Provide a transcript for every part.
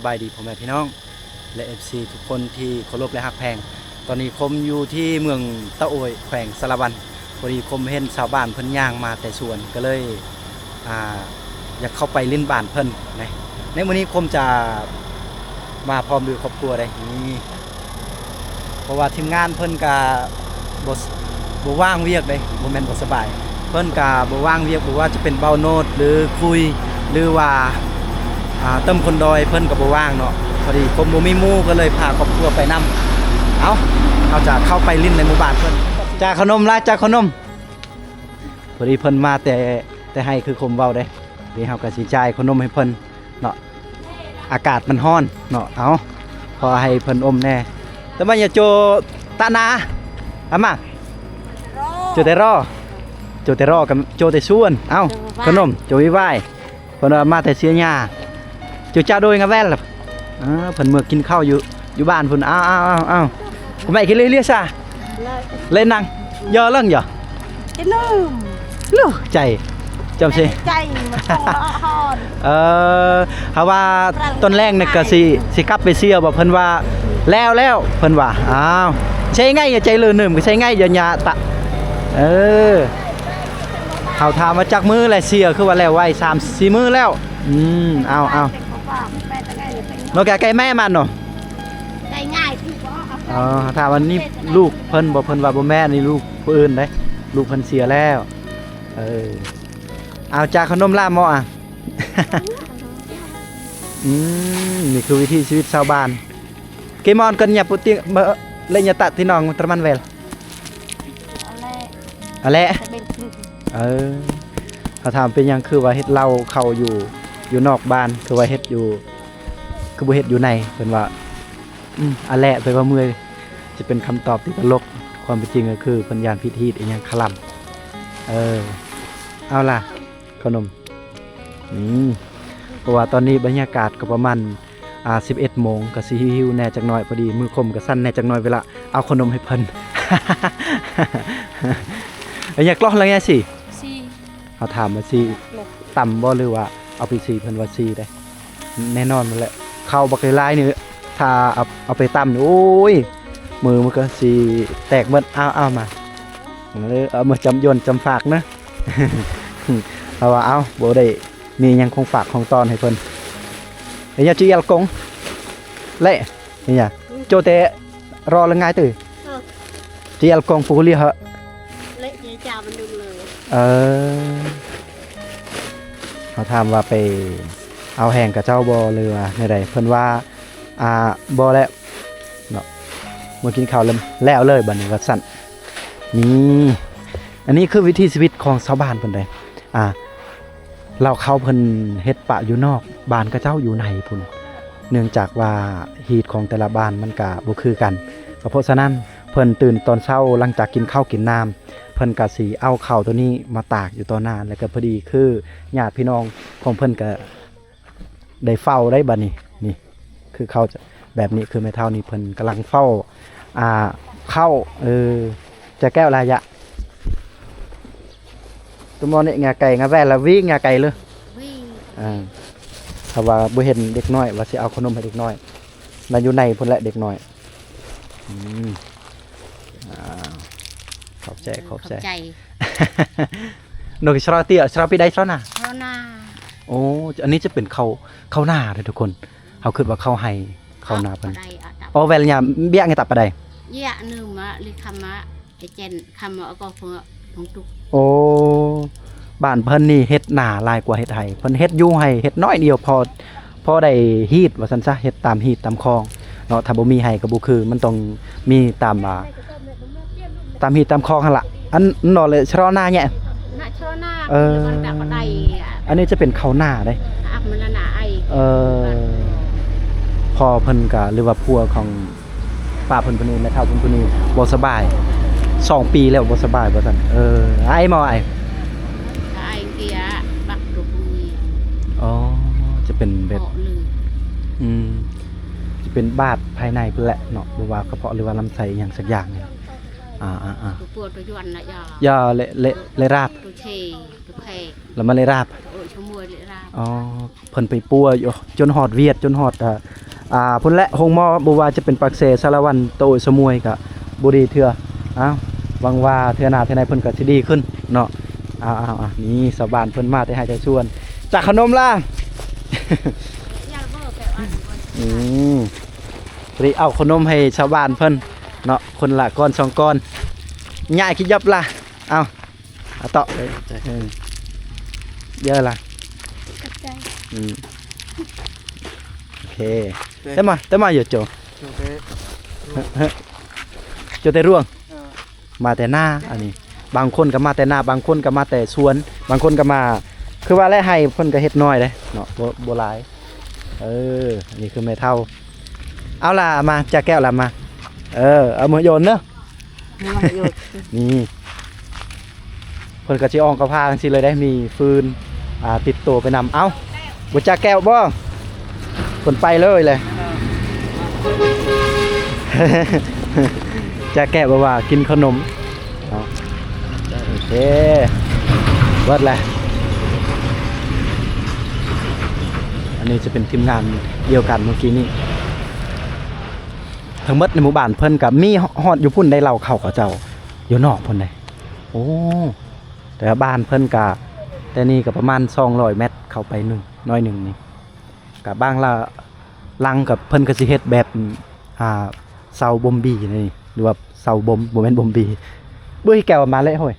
ສະບາຍດີພໍ່ແມ່ພີ່ນ້ອງ ແລະ ເອັຟຊີ ທຸກຄົນທີ່ເຄົາລົບ ແລະ ຮັກແພງ. ຕອນນີ້ຄົມຢູ່ທີ່ເມືອງຕະໂອ້ຍ ແຂວງສາລະວັນ. ພໍດີຄົມເຫັນຊາວບ້ານເພິ່ນຍ່າງມາແຕ່ສວນ ກໍເລີຍ ອ່າ ຢາກເຂົ້າໄປຫຼິ້ນບ້ານເພິ່ນນະ. ໃນມື້ນີ້ຄົມຈະມາພ້ອມດ້ວຍຄອບຄົວເດ້ ນີ້ ເພາະວ່າທີມງານເພິ່ນກະບໍ່ ບໍ່ວ່າງວຽກເດ້ ບໍ່ແມ່ນບໍ່ສະບາຍ ເພິ່ນກະບໍ່ວ່າງວຽກ ບໍ່ວ່າຈະເປັນເບົາໂນດ ຫຼື ຄຸຍ ຫຼືວ່າ ອ່າ ເຕີມຄົນດອຍ ເພິ່ນກະບໍ່ວ່າງເນາະ. ພໍດີຄົມບໍ່ມີໝູ່ ກະເລີຍພາຄອບຄົວໄປນຳ. ເອົາ ເຮົາຈະເຂົ້າໄປຫຼິ້ນໃນໝູ່ບ້ານເພິ່ນ. ຈາກເຂົ້າໜົມລະ ຈາກເຂົ້າໜົມ. ພໍດີເພິ່ນມາແຕ່ ແຕ່ໃຫ້ຄືຄົມເວົ້າເດ້. ນີ້ເຮົາກະຊິຈ່າຍເຂົ້າໜົມໃຫ້ເພິ່ນເນາະ ອາກາດມັນຮ້ອນເນາະ. ເອົາ ຂໍໃຫ້ເພິ່ນອົມແດ່. ຕະມາຍາໂຈຕະນາ ອາມາ ໂຈແຕລໍ ໂຈແຕລໍກັບໂຈແຕຊວນ. ເອົາ ເຂົ້າໜົມ ໂຈວິວາຍ. ເພິ່ນວ່າມາແຕ່ເຊຍຍາ ໂຈຈາໂດຍງາແວນ. ເອີ ເພິ່ນເມືອກິນເຂົ້າຢູ່ ຢູ່ບ້ານພຸ້ນ. ເອົາ ເອົາ ເອົາ ເອົາ ກະໄມກິນເລີຍເລີຍຊະ ເລີຍນັ່ງ ຍໍເລີງ ເອີ ເນາະ ລູກໃຈ ຈຳຊິ ໃຈມັນຕ້ອງຮ້ອນ. ເອີ ເຮົາວ່າຕອນແລງນີ້ກະຊິ ຊິກັບໄປເຊຍບໍ່ ເພິ່ນວ່າແລ້ວແລ້ວ ເພິ່ນວ່າ. ອ້າວ ໃຊ້ໄງ ໃຈເລີນເນີມກະໃຊ້ໄງ ຢ່າຍາຕະ. ເອີ ເຮົາຖາມວ່າຈັກມື້ແລ້ວເຊຍ ຄືວ່າແລ້ວໄວ ສາມສີ່ມື້ແລ້ວ. ອືມ ເອົາ ເອົາ ໂນກະໄກ່ແມ່ມັນເນາະ ໄກ່ງ່າຍຄືບໍ່. ເອີ ຖາມວ່ານີ້ລູກເພິ່ນບໍ່ ເພິ່ນວ່າບໍ່ແມ່ນ ນີ້ລູກຜູ້ອື່ນເດ້ ລູກເພິ່ນເສຍແລ້ວ. ເອີ ເອົາ ຈາກເຂົ້າໜົມລາມເໝາະອະ. ອືມ ນີ້ຄືວິຖີຊີວິດຊາວບ້ານ. ເກມອນກັນຍາປຸຕິ ເລຍຍາຕະ ທີ່ນ້ອງຕະມັນແວລ ອະແລະ ເອີ ເຂົາຖາມເປັນຫຍັງຄືວ່າເຮັດເຫຼົ້າເຂົ້າຢູ່ ຢູ່ນອກບ້ານ ຄືວ່າເຮັດຢູ່ ຄືບໍ່ເຮັດຢູ່ໃນ ເພິ່ນວ່າ ອືມ ອະແລະ ແປວ່າເມື່ອຍ. ຈະເປັນຄຳຕອບທີ່ຕະຫຼົກ ຄວາມເປັນຈິງກະຄືເພິ່ນຢ້ານຜິດຮີດອີ່ຫຍັງຄະລຳ. ເອີ ເອົາລະ ເຂົ້າໜົມ. ອືມ ເພາະວ່າຕອນນີ້ບັນຍາກາດກະປະມານ ອ່າ ສິບເອັດໂມງ ກະຊິຫິວໆແດ່ຈັກໜ້ອຍ ພໍດີມືຄົມກະສັ່ນແດ່ຈັກໜ້ອຍ ເວລາເອົາເຂົ້າໜົມໃຫ້ເພິ່ນ. ເອົາຫຍັງກະລອກລະແງຊິ ຊິ ເຮົາຖາມວ່າຊິ ກະລອກ ຕຳບໍ່ ຫຼືວ່າເອົາໄປຊິ ເພິ່ນວ່າຊິເດ້. ແນ່ນອນຫັ້ນແຫຼະ ເຂົ້າບັກຫຼາຍໆນີ້ ຖ້າເອົາ ເອົາໄປຕຳນີ້ ໂອ້ຍ ມືມັນກະຊິແຕກໝົດ. ເອົາ ເອົາມາ ເອີ ເອົາມາຈຳຢວນຈຳຝາກເນາະ. ເພາະວ່າ ເອົາ ບໍ່ໄດ້ມີຫຍັງຂອງຝາກຂອງຕ້ອນໃຫ້ເພິ່ນ. ເອີຍ ຈະຢາກກົງ ແລະ ນີ້ຫຍັງ ໂຈແຕລໍລະງາຍຕື່ ເອີ ຈະຢາກກົງປູເລຍເຫາະ ເລຍຈາມັນດຶງເລີຍ. ເອີ ເຮົາຖາມວ່າໄປເອົາແຮງກະເຈົ້າບໍ່ ຫຼືວ່າແນວໃດ ເພິ່ນວ່າ ອ່າ ບໍ່ແລ້ວເນາະ ມື້ກິນເຂົ້າແລ້ວ ແລ້ວເລີຍບາດນີ້ວ່າຊັ້ນ. ນີ້ ອັນນີ້ຄືວິຖີຊີວິດຂອງຊາວບ້ານເພິ່ນເດ້. ອ່າ ລາວເຂົາເພິ່ນເຮັດປະຢູ່ນອກ ບ້ານຂະເຈົ້າຢູ່ໃນພຸ້ນ ເນື່ອງຈາກວ່າຮີດຂອງແຕ່ລະບ້ານມັນກະບໍ່ຄືກັນ. ກະເພາະສະນັ້ນ ເພິ່ນຕື່ນຕອນເຊົ້າ ຫຼັງຈາກກິນເຂົ້າກິນນ້ຳ ເພິ່ນກະຊິເອົາເຂົ້າໂຕນີ້ມາຕາກຢູ່ຕໍ່ໜ້າ ແລ້ວກະພໍດີຄືຍາດພີ່ນ້ອງຂອງເພິ່ນກະ ໄດ້ເຝົ້າໄດ້ບາດນີ້. ນີ້ຄືເຂົ້າແບບນີ້ ຄືແມ່ເຖົ້ານີ້ເພິ່ນກຳລັງເຝົ້າ ອ່າ ເຂົ້າ. ເອີ ຈະແກ້ວລາຍະ ຕຸມອນນີ້ງາໄກ່ງາແວ່ລະ ວີງາໄກ່ເລີຍ ວີ ອ່າ ຖ້າວ່າບໍ່ເຫັນເດັກນ້ອຍ ວ່າຊິເອົາເຂົ້າໜົມໃຫ້ເດັກນ້ອຍ ລະຢູ່ໃນພຸ້ນແຫຼະເດັກນ້ອຍ. ອືມ ອ່າ ຂອບໃຈ ຂອບໃຈ ຂອບໃຈ. ໂນກະຊະຣອເຕຍ ຊະຣອປີໃດ ຊະຣອນາ ຊະຣອນາ. ໂອ້ ອັນນີ້ຈະເປັນເຂົ້າ ເຂົ້ານາເດີທຸກຄົນ. ເຮົາຄິດວ່າເຂົ້າໄຮ່ ເຂົ້ານາເພິ່ນ. ອໍ ແວ່ນຍາມ ເບຍງຕະປະໄດ ເຍະໜຶ່ງມາລິຄຳມາ ເອເຈນຄຳມາກໍເພື່ອຂອງຕຸກ. ໂອ້ ບ້ານເພິ່ນນີ້ເຮັດນາຫຼາຍກວ່າເຮັດໄຮ່. ເພິ່ນເຮັດຢູ່ໄຮ່ ເຮັດໜ້ອຍດຽວ ພໍ ພໍໄດ້ຮີດວ່າຊັ້ນຊະ ເຮັດຕາມຮີດຕາມຄອງເນາະ. ຖ້າບໍ່ມີໄຮ່ກະບໍ່ຄື ມັນຕ້ອງມີຕາມ ອ່າ ຕາມຮີດຕາມຄອງຫັ້ນລະ. ອັນ ເນາະ ເລີຍຊະຣອນາແຍະ ນະຊະຣອນາ. ເອີ ອັນນີ້ຈະເປັນເຂົ້ານາເດ້. ເອີ ພໍ່ເພິ່ນກະ ຫຼືວ່າຜົວຂອງ ປ້າເພິ່ນຜູ້ນີ້ ແມ່ເຖົ້າເພິ່ນຜູ້ນີ້ບໍ່ສະບາຍ ສອງປີແລ້ວບໍ່ສະບາຍວ່າຊັ້ນ. ເອີ ອ້າຍໝໍ ອ້າຍ ອ້າຍເກຍບັກໂຕຜູ້ນີ້. ອໍ ຈະເປັນແບບ ເພາະຫຼື ອືມ ຈະເປັນບາດພາຍໃນພຸ້ນແຫຼະເນາະ ບໍ່ວ່າກະເພາະ ຫຼືວ່າລຳໄສ້ອີ່ຫຍັງສັກຢ່າງນີ້. ອ່າໆໆ ໂຕປົວໂຕຢວນນະ ຢາ ຢາເລ ເລ ເລລາບ ໂຕເຊ ໂຕແພ ລະມາເລລາບ ໂຕໂອຍໂຕມວຍເລລາບ. ອໍ ເພິ່ນໄປປົວຢູ່ຈົນຮອດຫວຽດ ຈົນຮອດ ອ່າ ອ່າ ພຸ້ນແຫຼະ ໂຮງໝໍ ບໍ່ວ່າຈະເປັນປາກເຊ ສາລະວັນ ຕະໂອຍ ສະໝວຍ ກະບໍ່ດີເທື່ອ. ເອົ້າ ຫວັງວ່າເທື່ອໜ້າເທື່ອໃນເພິ່ນກະຊິດີຂຶ້ນເນາະ. ເອົາໆໆ ນີ້ຊາວບ້ານເພິ່ນມາແຕ່ໄຮ່ແຕ່ສວນ ຈັກຂະໜົມລະ. ອືມ ພໍດີເອົາຂະໜົມໃຫ້ຊາວບ້ານເພິ່ນເນາະ ຄົນລະກ້ອນສອງກ້ອນ. ຍາຍກິນຢັບລະ ເອົາ ອາເຕາະ ເອີ ເອີ ເຢີລະ ຂອບໃຈ ອືມ ໂອເຄ ແຕ່ມາ ແຕ່ມາຢູ່ໂຈ ໂຈແຕ່ ໂຈແຕ່ຣວງ ເອີ ມາແຕ່ນາ ອັນນີ້ ບາງຄົນກໍມາແຕ່ນາ ບາງຄົນກໍມາແຕ່ສວນ ບາງຄົນກໍມາ ຄືວ່າແຫຼະ ໄຮ່ເພິ່ນກໍເຮັດໜ້ອຍເດ້ເນາະ ບໍ່ ບໍ່ຫຼາຍ. ເອີ ອັນນີ້ຄືແມ່ເຖົ້າ ເອົາລະ ມາ ຈາແກ້ວລະ ມາ ເອີ ເອົາມາໂຍນເດີ. ນີ້ ເພິ່ນກໍຊິອອກກະພາຈັ່ງຊີ້ເລີຍເດ້ ມີຟືນ ອ່າ ຕິດໂຕໄປນຳ. ເອົ້າ ບໍ່ຈັກແກ້ວບໍ່? ເພິ່ນໄປເລີຍແຫຼະ ຈັກແກ້ວບໍ່ວ່າກິນຂະໜົມ. ເອົາ ໂອເຄ ເບິດແຫຼະ. ອັນນີ້ຈະເປັນທີມງານດຽວກັນເມື່ອກີ້ນີ້. ທັງໝົດໃນໝູ່ບ້ານເພິ່ນກະມີຮອດຢູ່ພຸ້ນໄດ໋ ເລົ້າເຂົ້າເຂົາເຈົ້າຢູ່ນອກພຸ້ນເດ້. ໂອ້ ແຕ່ວ່າບ້ານເພິ່ນກະ ແຕ່ນີ້ກະປະມານສອງຮ້ອຍແມັດເຂົ້າໄປໜຶ່ງ ໜ້ອຍໜຶ່ງນີ້ ກະບາງລະຫຼັງກະເພິ່ນກະຊິເຮັດແບບ ອ່າ ເສົາບົມບີນີ້ ຫຼືວ່າເສົາບົມ ບໍ່ແມ່ນບົມບີ ເບິ່ງແກ້ວມາເລະ ໂອ້ຍ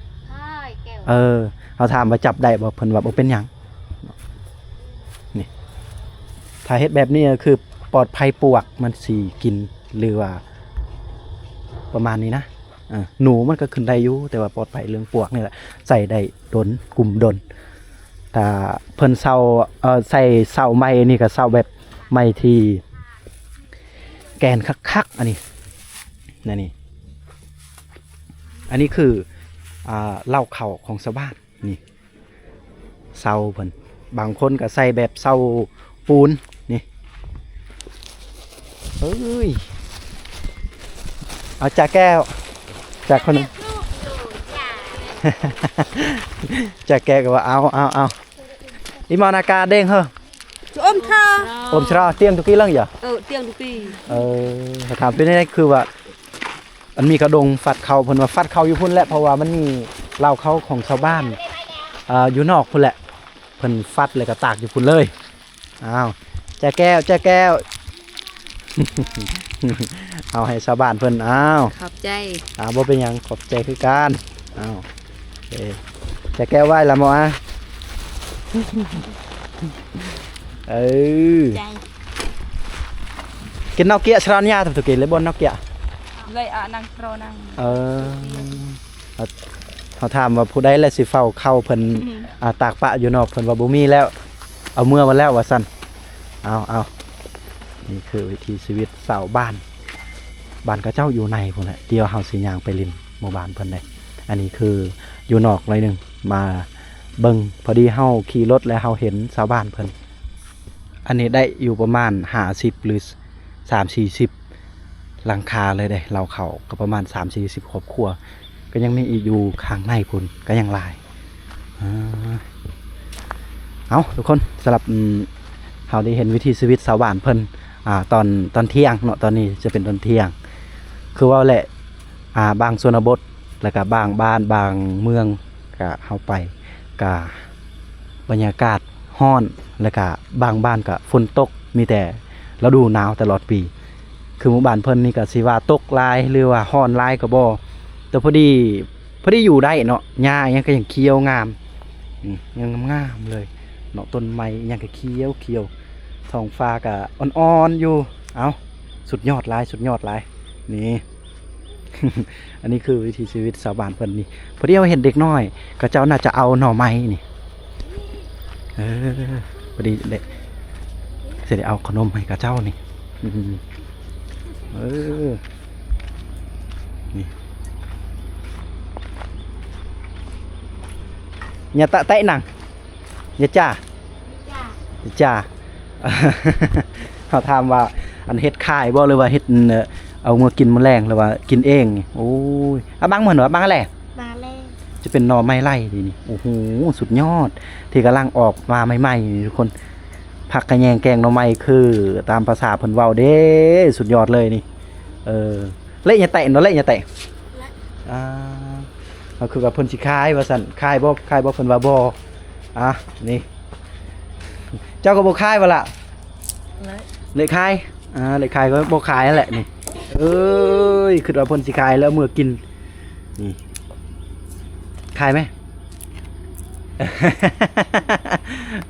ເອີ ເຮົາຖາມວ່າຈັບໄດ້ບໍ່ ເພິ່ນວ່າບໍ່ເປັນຫຍັງ. ນີ້ ຖ້າເຮັດແບບນີ້ກໍຄືປອດໄພ ປວກມັນຊິກິນ ຫຼືວ່າປະມານນີ້ນະ. ເອີ ໜູມັນກໍຂຶ້ນໄດ້ຢູ່ ແຕ່ວ່າປອດໄພເລື່ອງປວກນີ້ແຫຼະ ໃຊ້ໄດ້ດົນ ກຸມດົນ. ຖ້າເພິ່ນເສົາ ເອີ ໃສ່ເສົາໄມ້ນີ້ກໍເສົາແບບໄມ້ທີ່ແກ່ນຄັກໆ ອັນນີ້ ອັນນີ້ ອັນນີ້ຄື ອ່າ ເລົ້າເຂົ້າຂອງຊາວບ້ານ ນີ້ ເສົາເພິ່ນ ບາງຄົນກໍໃສ່ແບບເສົາປູນນີ້. ເອີຍ ເອົາ ຈາແກ້ວ ຈາຂະໜົມ ຈາແກ້ວກໍວ່າ ເອົາ ເອົາ ເອົາ Imana ka deng hơ? Ôm trà. Ôm trà, tiêng tu ki lăng ya? Ờ, tiêng tu ki. ເອີ ຖາມເປັນໄດ ຄືວ່າ ອັນມີກະດົງຟັດເຂົ້າ ເພິ່ນວ່າຟັດເຂົ້າຢູ່ພຸ້ນແຫຼະ ເພາະວ່າມັນມີເລົ້າເຂົ້າຂອງຊາວບ້ານ ອ່າ ຢູ່ນອກພຸ້ນແຫຼະ ເພິ່ນຟັດແລ້ວກະຕາກຢູ່ພຸ້ນເລີຍ. ອ້າວ ແຈແກ້ວ ແຈແກ້ວ ເອົາໃຫ້ຊາວບ້ານເພິ່ນ. ອ້າວ ຂອບໃຈ. ອ້າວ ບໍ່ເປັນຫຍັງ ຂອບໃຈຄືກັນ. ອ້າວ ເອີ ຈະແກ້ວໄວ້ລະໝໍອະ. ເອີ ໃຈ ກິນເນົາກຽສະຣອນຍາ ທຸກເກເລບ່ອນເນົາກຽ ເລີຍອະນັງໂຕນັງ. ເອີ ເຮົາ ເຮົາຖາມວ່າຜູ້ໃດແລະຊິເຝົ້າເຂົ້າເພິ່ນ ອືມ ອາ ຕາກປະຢູ່ນອກ ເພິ່ນວ່າບໍ່ມີແລ້ວ ເອົາເມືອໝົດແລ້ວວ່າຊັ້ນ. ເອົາ ເອົາ ນີ້ຄືວິຖີຊີວິດຊາວບ້ານ ບ້ານເຂົາເຈົ້າຢູ່ໃນພຸ້ນແຫຼະ ດຽວເຮົາຊິຍ່າງໄປຫຼິ້ນໝູ່ບ້ານເພິ່ນເດ້. ອັນນີ້ຄືຢູ່ນອກໜ້ອຍໜຶ່ງ ມາເບິ່ງ ພໍດີເຮົາຂີ່ລົດແລ້ວເຮົາເຫັນຊາວບ້ານເພິ່ນ. ອັນນີ້ໄດ້ຢູ່ປະມານຫ້າສິບ ຫຼື ສາມສີ່ສິບຫຼັງຄາເລີຍເດ້ ເລົ້າເຂົ້າກໍປະມານສາມສີ່ສິບຄອບຄົວ ກໍຍັງມີອີກຢູ່ຂ້າງໃນພຸ້ນ ກໍຍັງຫຼາຍ. ເອົາ ທຸກຄົນ ສຳລັບ ເຮົາໄດ້ເຫັນວິຖີຊີວິດຊາວບ້ານເພິ່ນ ອ່າ ຕອນ ຕອນທ່ຽງເນາະ ຕອນນີ້ຈະເປັນຕອນທ່ຽງ ຄືເວົ້າແຫຼະ ອ່າ ບາງຊົນນະບົດ ແລ້ວກະບາງບ້ານບາງເມືອງ ກະເຮົາໄປ ກະບັນຍາກາດຮ້ອນ ແລ້ວກະບາງບ້ານກະຝົນຕົກ ມີແຕ່ລະດູໜາວຕະຫຼອດປີ. ຄືໝູ່ບ້ານເພິ່ນນີ້ກະຊິວ່າຕົກຫຼາຍ ຫຼືວ່າຮ້ອນຫຼາຍກໍບໍ່ ແຕ່ພໍດີ ພໍດີຢູ່ໄດ້ເນາະ ຫຍ້າຫຍັງກໍຍັງຂຽວງາມ ອືມ ຍັງງາມໆເລີຍເນາະ ຕົ້ນໄມ້ຫຍັງກໍຂຽວໆ ທ້ອງຟ້າກໍອ່ອນໆຢູ່. ເອົ້າ ສຸດຍອດຫຼາຍ ສຸດຍອດຫຼາຍ ນີ້. ອັນນີ້ຄືວິຖີຊີວິດຊາວບ້ານເພິ່ນນີ້ ພໍດີເຮົາເຫັນເດັກນ້ອຍ ເຂົາເຈົ້າໜ້າຈະເອົາໜໍ່ໄມ້ນີ້ ເອີ ພໍດີເດ້ ຊິໄດ້ເອົາຂະໜົມໃຫ້ເຂົາເຈົ້ານີ້ ອືມ ເອີ ນີ້ ຍາຕະແຕະໜັງ ຍາຈາ ຈາ ເຮົາຖາມວ່າ ອັນເຮັດຂາຍບໍ່ ຫຼືວ່າເຮັດ ເອີ ເອົາເມືອກິນມື້ແລງ ຫຼືວ່າກິນເອງນີ້? ໂອ້ຍ ອາ ບັງເໝືອນວ່າບັງແລ ບັງແລ ຈະເປັນໜໍ່ໄມ້ໄລ່ນີ້ ໂອ້ໂຫ ສຸດຍອດ ທີ່ກຳລັງອອກມາໃໝ່ໆນີ້ທຸກຄົນ. ຜັກຂະແຍງແກງໜໍ່ໄມ້ ຄືຕາມພາສາເພິ່ນເວົ້າເດ້ ສຸດຍອດເລີຍນີ້. ເອີ ເລະຫຍັງແຕະເນາະ ເລະຫຍັງແຕະ ອ່າ ກໍຄືວ່າເພິ່ນຊິຂາຍວ່າຊັ້ນ ຂາຍບໍ່ ຂາຍບໍ່ ເພິ່ນວ່າບໍ່. ອ່າ ນີ້ ເຈົ້າກໍບໍ່ຂາຍບໍ່ລະ? ເລະ ເລະຂາຍ ອ່າ ເລະຂາຍກໍບໍ່ຂາຍຫັ້ນແຫຼະນີ້. ເອີຍ ຄິດວ່າເພິ່ນຊິຂາຍແລ້ວເມືອກິນ. ນີ້ ຂາຍໄໝ?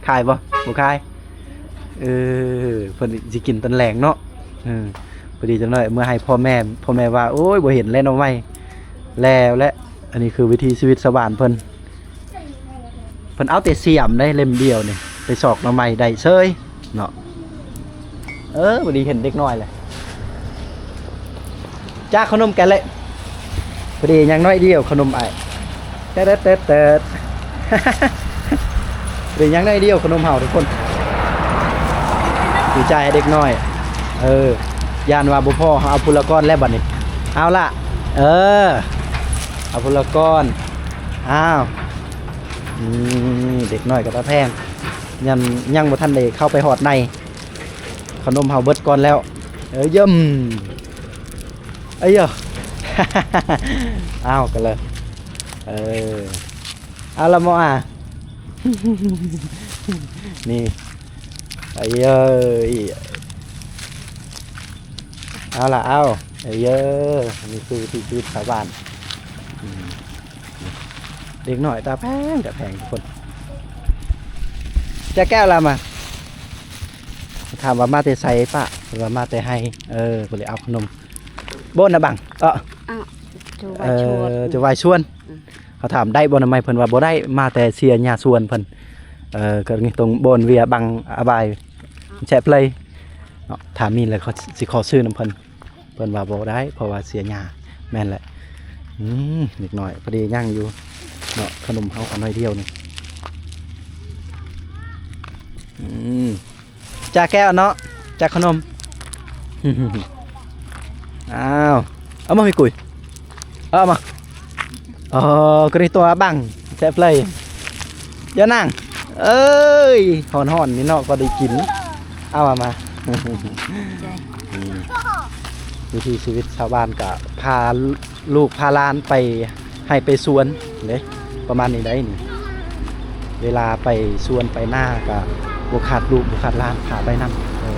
ຂາຍບໍ່? ບໍ່ຂາຍ. ເອີ ເພິ່ນຊິກິນຕອນແລງເນາະ. ເອີ ພໍດີຈັກໜ້ອຍເມືອໃຫ້ພໍ່ແມ່ ພໍ່ແມ່ວ່າ ໂອ້ຍ ບໍ່ເຫັນແລ້ວໜໍ່ໄມ້ ແລ້ວແຫຼະ. ອັນນີ້ຄືວິຖີຊີວິດຊາວບ້ານເພິ່ນ ເພິ່ນເອົາແຕ່ສຽມໄດ໋ ເຫຼັ້ມດຽວນີ້ ໄປຊອກໜໍ່ໄມ້ໄດ້ເຊີຍເນາະ. ເອີ ພໍດີເຫັນເດັກນ້ອຍແຫຼະ ຈາກຂະໜົມແກະເລະ ພໍດີຍັງໜ້ອຍດຽວຂະໜົມອ້າຍ ແຕດໆ ພໍດີຍັງໜ້ອຍດຽວຂະໜົມເຮົາທຸກຄົນ ດີໃຈໃຫ້ເດັກນ້ອຍ. ເອີ ຢ້ານວ່າບໍ່ພໍເຮົາເອົາຜູ້ລະກ້ອນແລ້ວບັດນີ້. ເອົາລະ ເອີ ເອົາຜູ້ລະກ້ອນ. ອ້າວ ນີ້ເດັກນ້ອຍກໍຕາແພງ ຍັງ ຍັງບໍ່ທັນໄດ້ເຂົ້າໄປຮອດໃນ ຂະໜົມເຮົາເບິດກ່ອນແລ້ວ. ເອີ ຢ້ຳ ເອີຍ ເອົາກັນເລີຍ. ເອີ ເອົາລະໝໍອາ ນີ້ ເອີຍ ເອົາລະ ເອົາ ເອີຍ ນີ້ຄືວິຖີຊີວິດຊາວບ້ານ. ອືມ ເດັກນ້ອຍຕາແພງ ຕາແພງທຸກຄົນ. ຈາແກ້ວລະມາ ຖາມວ່າມາແຕ່ໃສປະ ເພິ່ນວ່າມາແຕ່ໄຮ່. ເອີ ກໍເລີຍເອົາຂະໜົມ ບໍ່ນະບັງ ເອີ ເຈົ້າວາຍຊວນ ເອີ ເຈົ້າວາຍຊວນ. ອືມ ເຂົາຖາມໄດ້ບໍ່ໜໍ່ໄມ້ ເພິ່ນວ່າບໍ່ໄດ້ ມາແຕ່ເຊຍຍາຊວນເພິ່ນ. ເອີ ກໍນີ້ຕົງບ່ອນເວຍບັງອາບາຍແຊະເລີຍເນາະ. ຖ້າມີແລ້ວເຂົາຊິຂໍຊື້ນຳເພິ່ນ ເພິ່ນວ່າບໍ່ໄດ້ ເພາະວ່າເຊຍຍາ. ແມ່ນແຫຼະ. ອືມ ເດັກນ້ອຍພໍດີຍັງຢູ່ເນາະ ຂະໜົມເຮົາກໍໜ້ອຍດຽວນີ້. ອືມ ຈາແກ້ວເນາະ ຈາຂະໜົມ. ອ້າວ ເອົາມາມີກຸຍ ເອົາມາ. ອໍ ກໍໄດ້ຕົວບັງແຊະເລີຍ ຢ່ານັ່ງ. ເອີຍ ຮ້ອນໆນີ້ເນາະ ພໍໄດ້ກິນ. ເອົາມາ ອືມ ວິຖີຊີວິດຊາວບ້ານກະພາ ລູກພາຫຼານໄປໄຮ່ໄປສວນເດ້ ປະມານນີ້ໄດ໋ນີ້. ເວລາໄປສວນໄປນາກະບໍ່ຂາດລູກບໍ່ຂາດຫຼານ ພາໄປນຳ. ເອີ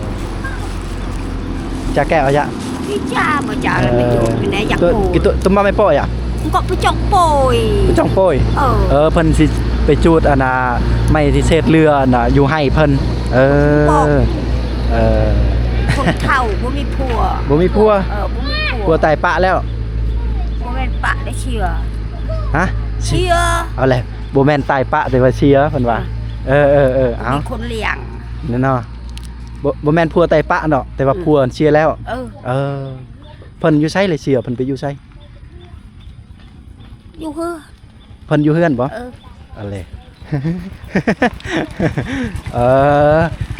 ຈາແກ້ວອາຍະ Ija baca ເອີ anak itu, kena ໂຕ yak ໂຕ pun. ໂຕ ໂຕມາໄມ້ໂປ້ອາຍະ Engkau pecok poi. ປະຈອງໂປ້ຍ. ເອີ ເອີ ເພິ່ນຊິໄປຈູດອັນນ່າ ໄມ້ທີ່ເສດເຫຼືອອັນນ່າ ຢູ່ໄຮ່ເພິ່ນ. ເອີ ເອີ ຄົນເຖົ້າບໍ່ມີຜົວ ບໍ່ມີຜົວ. ເອີ ບໍ່ມີຜົວ ຜົວຕາຍປະແລ້ວ. ບໍ່ແມ່ນປະໄດ້ເຊຍ ຮະ ເຊຍ. ເອົາແຫຼະ ບໍ່ແມ່ນຕາຍປະ ແຕ່ວ່າເຊຍເພິ່ນວ່າ. ອືມ ເອີ ເອີ ເອີ ເອົາ ມີຄົນລ້ຽງ ແນ່ນອນ. ບໍ່ ບໍ່ແມ່ນຜົວຕາຍປະເນາະ ແຕ່ວ່າ ອືມ ຜົວເຊຍແລ້ວ. ເອີ ເອີ ເພິ່ນຢູ່ໃສລະເຊຍ ເພິ່ນໄປຢູ່ໃສ? ຢູ່ເຮືອນ ເພິ່ນຢູ່ເຮືອນບໍ່? ເອີ ອັນເລ ເອີ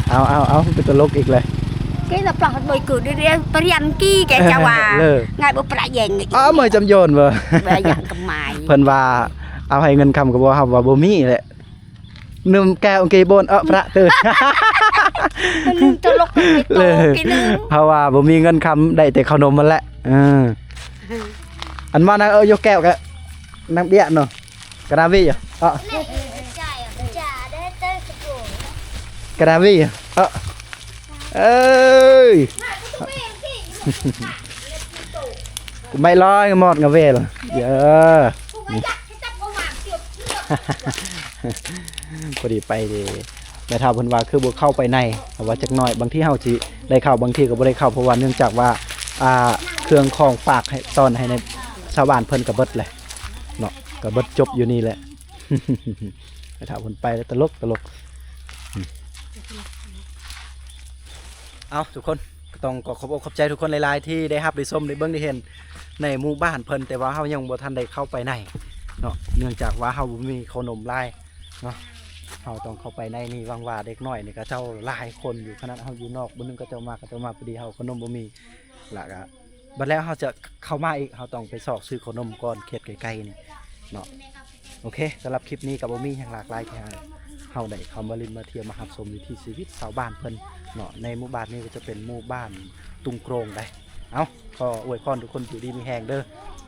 ເອົາ ເອົາ ເອົາ ເປັນຕະຫຼົກອີກແລ້ວ. Kita plah boy ku dia, dia perian ki ke Jawa. ເລີ ngai bo pra yeng. ອ້າວ ເມື່ອຍຈຳໂຍນບໍ່? ບໍ່ຢ່າງກະໝາຍ ເພິ່ນວ່າເອົາໃຫ້ເງິນຄຳກໍບໍ່ ເຮົາວ່າບໍ່ມີແຫຼະ. ໜຶ່ງແກ້ວ ເອີ ປະຕື່ ໜຶ່ງຕະຫຼົກ ເລີ ເຮົາວ່າບໍ່ມີເງິນຄຳ ໄດ້ແຕ່ເຂົ້າໜົມຫັ້ນແຫຼະ. ເອີ ອັນມານະ ເອີ ຍົກແກ້ວກະນັກເບຍເນາະ. ກະດາວີ ເອີ ກະດາວີ ເອີ ເອີຍ ໄມ້ລອຍງະມອດງະເວລ ເອີ ພໍດີໄປເດ້ ແມ່ເຖົ້າເພິ່ນວ່າຄືບໍ່ເຂົ້າໄປໃນ ເພາະວ່າຈັກໜ້ອຍ ບາງທີເຮົາຊິໄດ້ເຂົ້າ ບາງທີກໍບໍ່ໄດ້ເຂົ້າ ເພາະວ່າເນື່ອງຈາກວ່າ ອ່າ ເຄື່ອງຂອງຝາກໃຫ້ ຕ້ອນໃຫ້ໃນຊາວບ້ານເພິ່ນກໍເບິດແຫຼະເນາະ ກໍເບິດຈົບຢູ່ນີ້ແຫຼະ. ແມ່ເຖົ້າເພິ່ນໄປແລ້ວ ຕະຫຼົກ ຕະຫຼົກ. ເອົ້າ ທຸກຄົນ ກໍຕ້ອງຂໍຂອບອົກຂອບໃຈທຸກຄົນຫຼາຍໆ ທີ່ໄດ້ຮັບໄດ້ຊົມໄດ້ເບິ່ງໄດ້ເຫັນໃນໝູ່ບ້ານເພິ່ນ ແຕ່ວ່າເຮົາຍັງບໍ່ທັນໄດ້ເຂົ້າໄປໃນເນາະ ເນື່ອງຈາກວ່າເຮົາບໍ່ມີເຂົ້າໜົມຫຼາຍເນາະ ເຮົາຕ້ອງເຂົ້າໄປໃນນີ້. ຫວັງວ່າເດັກນ້ອຍນີ້ ເຂົາເຈົ້າຫຼາຍຄົນຢູ່ ຂະໜາດເຮົາຢູ່ນອກ ມື້ໜຶ່ງເຂົາເຈົ້າມາ ເຂົາເຈົ້າມາພໍດີ ເຮົາເຂົ້າໜົມບໍ່ມີ ລະກະບັດແລ້ວເຮົາຈະເຂົ້າມາອີກ ເຮົາຕ້ອງໄປຊອກຊື້ເຂົ້າໜົມກ່ອນ ເຂດໃກ້ໆນີ້ເນາະ. ໂອເຄ ສຳລັບຄລິບນີ້ກໍບໍ່ມີຫຍັງຫຼາກຫຼາຍ ທີ່ໃຫ້ເຮົາໄດ້ເຂົ້າມາຫຼິ້ນມາທ່ຽວມາຮັບຊົມວິຖີຊີວິດຊາວບ້ານເພິ່ນເນາະ. ໃນໝູ່ບ້ານນີ້ກໍຈະເປັນໝູ່ບ້ານຕຸງໂກຣງໄດ໋. ເອົາ ຂໍອວຍພອນທຸກຄົນຢູ່ດີມີແຮງເດີ.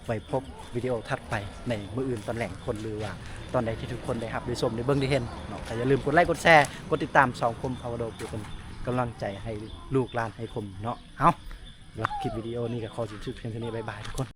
ໄວ້ພົບວິດີໂອຖັດໄປໃນມື້ອື່ນຕອນແລງຄົນ ຫຼືວ່າຕອນໃດທີ່ທຸກຄົນໄດ້ຮັບໄດ້ຊົມໄດ້ເບິ່ງໄດ້ເຫັນເນາະ ກໍຢ່າລືມກົດໄລກົດແຊ ກົດຕິດຕາມຊ່ອງຄົມພາວເວີໂດ ເພື່ອເປັນກຳລັງໃຈໃຫ້ລູກຫຼານໃຫ້ຄົມເນາະ. ເອົາ ສຳລັບຄລິບວິດີໂອນີ້ກໍຂໍສິ້ນສຸດພຽງເທົ່ານີ້. ບາຍບາຍທຸກຄົນ.